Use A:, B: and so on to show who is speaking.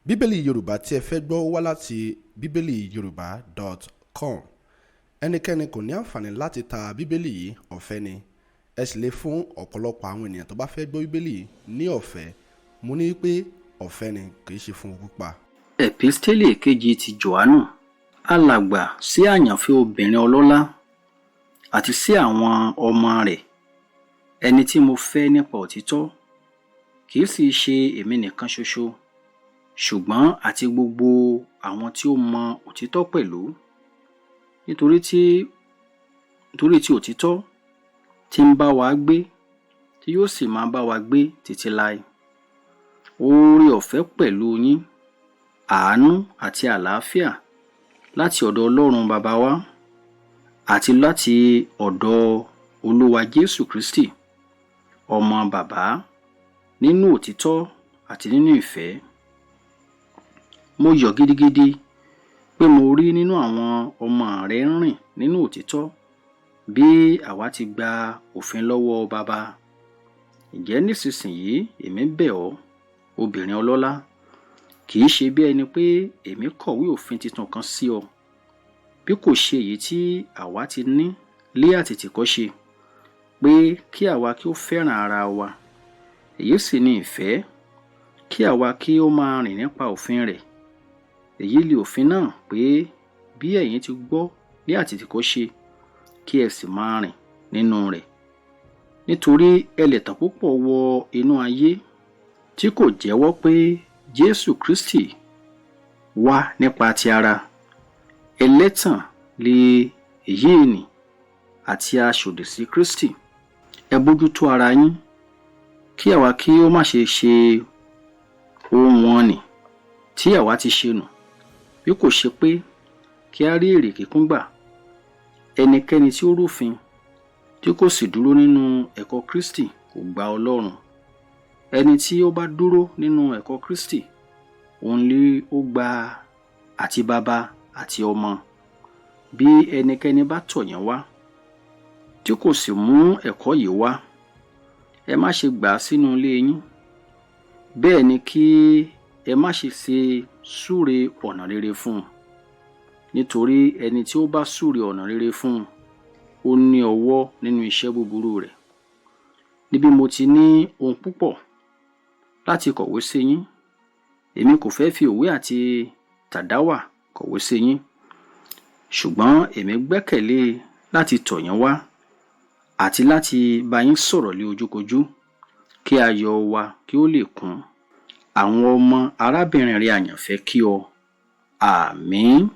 A: Bíbélì Yorùbá tí ẹ fẹ́ gbọ́ wá láti bíbélìyorùbá.com. Ẹnikẹ́ni kò ní àǹfààní láti ta Bíbélì yìí, ọ̀fẹ́ ni. Ẹ sì lè fún ọ̀pọ̀lọpọ̀ àwọn ènìyàn tó bá fẹ́ gbọ́ Bíbélì yìí ní ọ̀fẹ́. Mo ní pé ọ̀fẹ́ ni, kì í ṣe fún owó pípa.
B: Ẹ̀písítélì kejì ti Jòhánù, alàgbà sí àyànfẹ́ obìnrin ọlọ́lá àti sí àwọn ọmọ rẹ̀, ẹni tí mo fẹ́ nípa òtítọ́, kì í sì ṣe èmi nìkan ṣoṣo, ṣùgbọ́n àti gbogbo àwọn tí ó mọ òtítọ́ pẹ̀lú. Nítorí tí òtítọ́ tí ń bá wa gbé, tí yóò sì máa bá wa gbé títí láé. Oore ọ̀fẹ́ pẹ̀lú yín, àánú àti àlàáfíà láti ọ̀dọ̀ Ọlọ́run Baba wa àti láti ọ̀dọ̀ Olúwa Jésù Kristi, ọmọ Bàbá, nínú òtítọ́ àti nínú ìfẹ́. Mo yọ̀ gidigidi pé mo rí nínú àwọn ọmọ rẹ ń rìn nínú òtítọ́ bí àwa ti gba òfin lọ́wọ́ Baba. Ǹjẹ́ nísinsìnyí èmi bẹ̀ ọ́, obìnrin ọlọ́lá, kì í ṣe bí ẹni pé èmi kọ̀wé òfin tuntun kan sí ọ, bí kò ṣe èyí tí àwa ti ní lé àtètèkọ́ṣe, pé kí àwa kí ó fẹ́ràn ara wa. Èyí sì ni ìfẹ́, kí àwa kí ó máa rìn nípa òfin rẹ̀. Èyí li òfin náà, pé bí ẹ̀yin ti gbọ́ ní àtètèkọ́ṣe, kí ẹ sì máa rìn nínú rẹ̀. Nítorí ẹlẹ́tàn púpọ̀ wọ inú ayé tí kò jẹ́wọ́ pé Jésù Kristi wá nípa ti ara. Ẹlẹ́tàn li èyí nì àti aṣòdì sí Kristi. Ẹ bójútó ara yín, kí àwa kí ó má ṣe ṣe ohun wọ̀n-ọn-nì tí àwa ti ṣe nù, bí kò ṣe pé kí a rí èrè kíkún gbà. Ẹnikẹ́ni tí ó rúfin tí kò sì dúró nínú ẹ̀kọ́ Kristi kò gba Ọlọ́run. Ẹni tí ó bá dúró nínú ẹ̀kọ́ Kristi, òun ni ó gba àti Baba àti Ọmọ. Bí ẹnikẹ́ni bá tọ̀ yín wá tí kò sì mú ẹ̀kọ́ yìí wá, ẹ má ṣe gbà á sínú ilé yín, bẹ́ẹ̀ ni kí ẹ má ṣe ṣe súre ọ̀nà rere fún un. Nítorí ẹni tí ó bá súre ọ̀nà rere fún un, ó ní ọwọ́ nínú iṣẹ́ búburú rẹ̀. Níbí mo ti ní ohun púpọ̀ láti kọ̀wé sí yín, èmi kò fẹ́ fi òwe àti tàdáwà kọ̀wé sí yín, ṣùgbọ́n èmi gbẹ́kẹ̀lé láti tọ̀ yín wá àti láti bá yín sọ̀rọ̀ lé ojúkojú, kí ayọ̀ wa kí ó lè kún. Àwọn ọmọ arábìnrin rẹ àyànfẹ́ kí ọ. Àmín.